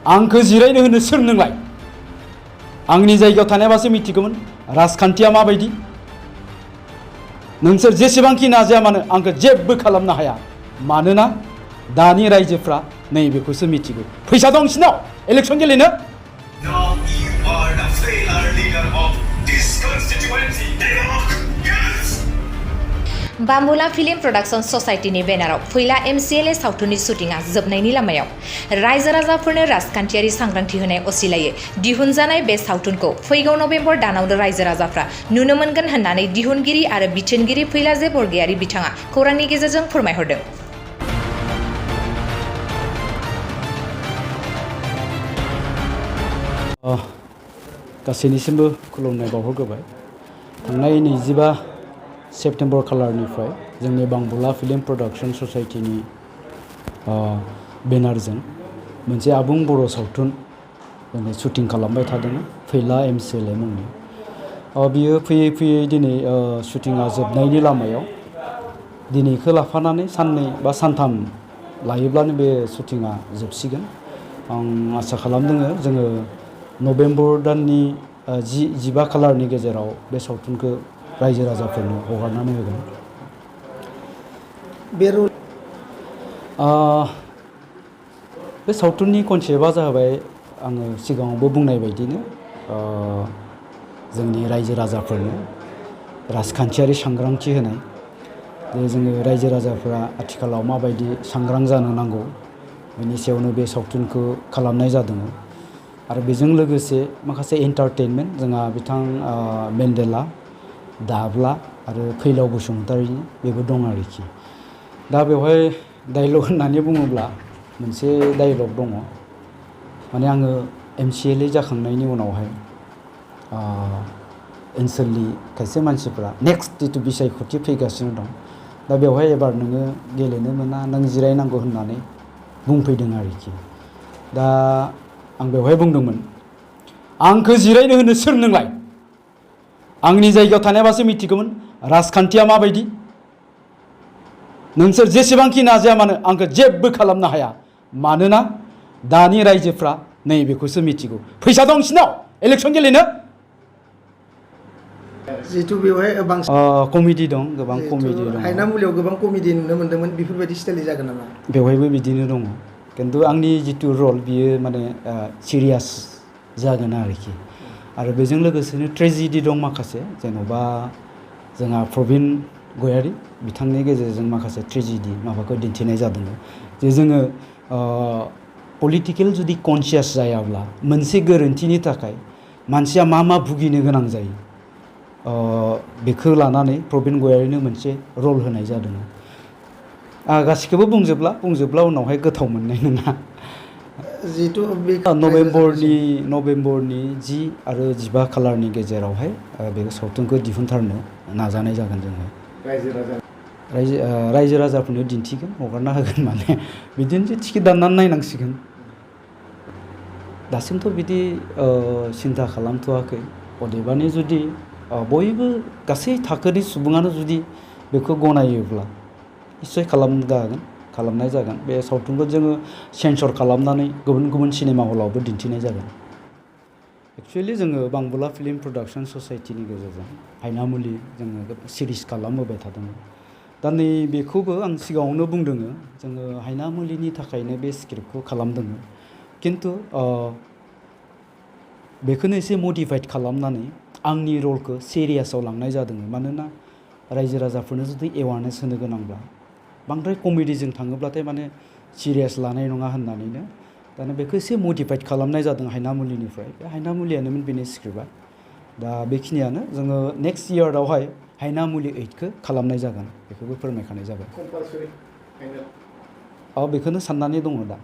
आंखौ जिरायनो होनो सोर नोंलाय? आंनि जायगायाव थानायबासो मिथिगौमोन राजखान्थिया माबायदि। नोंसोर जेसेबांखि नाजाया मानो आंखौ जेबो खालामनो हाया, मानोना दानि रायजोफ्रा नैबेखौसो मिथिगौ। फैसा दं नोंसिनाव इलेक्सन गेलेनो? Now you are the failure leader of this constituency. Yes! बांबुला फिल्म प्रडाक्शन ससाइटिनि बेनाराव फैला MCLA सावथुननि शुटिंआ जोबनायनि लामायाव। रायजो राजाफोरनो राजखान्थियारि सांग्रांथि होनाय असिलायै दिहुनजानाय बे सावथुनखौ फैगौ नबेम्बर दानावनो रायजो राजाफ्रा नुनो मोनगोन होननानै दिहुनगिरि आरो बिथोनगिरि फैलाजे बरगयारी बिथाङा खौरांनि गेजेरजों फोरमायहरदों। गासैनिसिमबो खुलुमनाय बावहरग्रोबाय। थांनाय 25 सेप्तेम्बर खालारनिफ्राय जोंनि बांबुला फिल्म प्रडाक्शन ससाइटिनि बेनारजों मोनसे आबुं बर' सावथुन जोङो शुटिं खालामबाय थादोंमोन, फैला MCLA मुंनि। बियो फैयै फैयै दिनै शुटिंआ जोबनायनि लामायाव। दिनैखौ लाफानानै साननै बा सानथाम लायोब्लानो बे शुटिंआ जोबसिगोन। आं आसा खालामदों जोङो नबेम्बर दाननि 10-15 खालारनि गेजेराव बे सावथुनखौ रायजो राजाफोरनो हगारनानै होगोन। बे सावथुननि कनसेप्टआ जाबाय आङो सिगाङावबो बुंनाय बायदिनो जोंनि रायजो राजाफोरनो राजखान्थियारि सांग्रांथि होनाय। जे जोङो रायजो राजाफोरा आथिखालाव माबायदि सांग्रां जानो नांगौ बेनि सायावनो बे सावथुनखौ खालामनाय जादों। आरो बेजों लोगोसे माखासे एन्टारटेनमेन्ट जोंहा बिथां मेन्डेला, दाब्ला आरो फैलाव बसुमतारीनि बेबो दं आरोखि। दा बेवहाय डायलग होननानै बुङोब्ला मोनसे डायलग दङ, माने आङो MCLA जाखांनायनि उनावहाय ओनसोलनि खायसे मानसिफ्रा नेक्स्ट जिथु बिसायख'थि फैगासिनो दं, दा बेवहाय एबार नोङो गेलेनो मोना, नों जिरायनांगौ होननानै बुंफैदों आरोखि। दा आं बेवहाय बुंदोंमोन, आंखौ जिरायनो होनो सोर नोंलाय? आंनि जायगायाव थानायबासो मिथिगौमोन राजखान्थिया माबायदि। नोंसोर जेसेबांखि नाजाया मानो आंखौ जेबो खालामनो हाया, मानोना दानि रायजोफ्रा नैबेखौसो मिथिगौ। फैसा दं नोंसिनाव इलेक्सन गेलेनो? जिहेतु बेवहाय बांसिन कमेडि दं, गोबां कमेडि दं। हायनामुलियाव गोबां कमेडि नुनो मोन्दोंमोन, बेफोरबायदि स्टाइलनि जागोन नामा? बेवहायबो बिदिनो दङ, खिन्थु आंनि जिथु रल बियो माने सिरियास जागोन आरोखि। आरो बेजों लोगोसेनो ट्रेजेडि दं माखासे, जेन'बा जोंहा प्रबिन गयारी बिथांनि गेजेरजों माखासे ट्रेजेडि माबाखौ दिन्थिनाय जादों। जे जोङो पलिटिकेल जुदि कनसियास जायाब्ला मोनसे गोरोन्थिनि थाखाय मानसिया मा भुगिनो गोनां जायो, बेखौ लानानै प्रबिन गयारीनो मोनसे रल होनाय जादों। गासिखौबो बुंजोबला उनावहाय गोथाव मोननाय नङा। जिहेतु नभेम्बरनि 10 आरो 15 खालारनि गेजेरावहाय बे सावथुनखौ दिहुनथारनो नाजानाय जागोन जोङो। रायजो राजाफोरनो दिन्थिगोन, हगारना होगोन, माने बिदिनो टिकेट दाननानै नायनांसिगोन। दासिमथ' बिदि सिन्था खालामथ'वाखै। अदेबानि जुदि बयबो गासै थाखोनि सुबुङानो जुदि बेखौ गनायोब्ला निस्सय खालामनाय जागोन। बे सावथुनखौ जोङो सेन्सर खालामनानै गुबुन सिनेमा हलावबो दिन्थिनाय जागोन। एक्सुवेलि जोङो बांबुला फिल्म प्रडाक्शन ससाइटिनि गेजेरजों हायनामुलि जोङो सिरिज खालामबोबाय थादोंमोन। दा नैबेखौबो आं सिगाङावनो बुंदों, जोङो हायनामुलिनि थाखायनो बे स्क्रिप्टखौ खालामदों। खिन्थु बेखौनो एसे मडिफाइड खालामनानै आंनि रलखौ सिरियासआव लांनाय जादों। मानोना रायजो राजाफोरनो जुदि एवारनेस होनो गोनांब्ला बांद्राय कमेडिजों थाङोब्लाथाय माने सिरियास लानाय नङा होननानैनो दाना बेखौ एसे मडिफाइड खालामनाय जादों हायनामुलिनिफ्राय। बे हायनामुलियानोमोन बेनि स्क्रिप्टआ। दा बेखिनियानो, जोङो नेक्स्ट इयारावहाय हायनामुलि 8खौ खालामनाय जागोन, बेखौबो फोरमायखानाय जाबाय। बेखौनो साननानै दङ दा।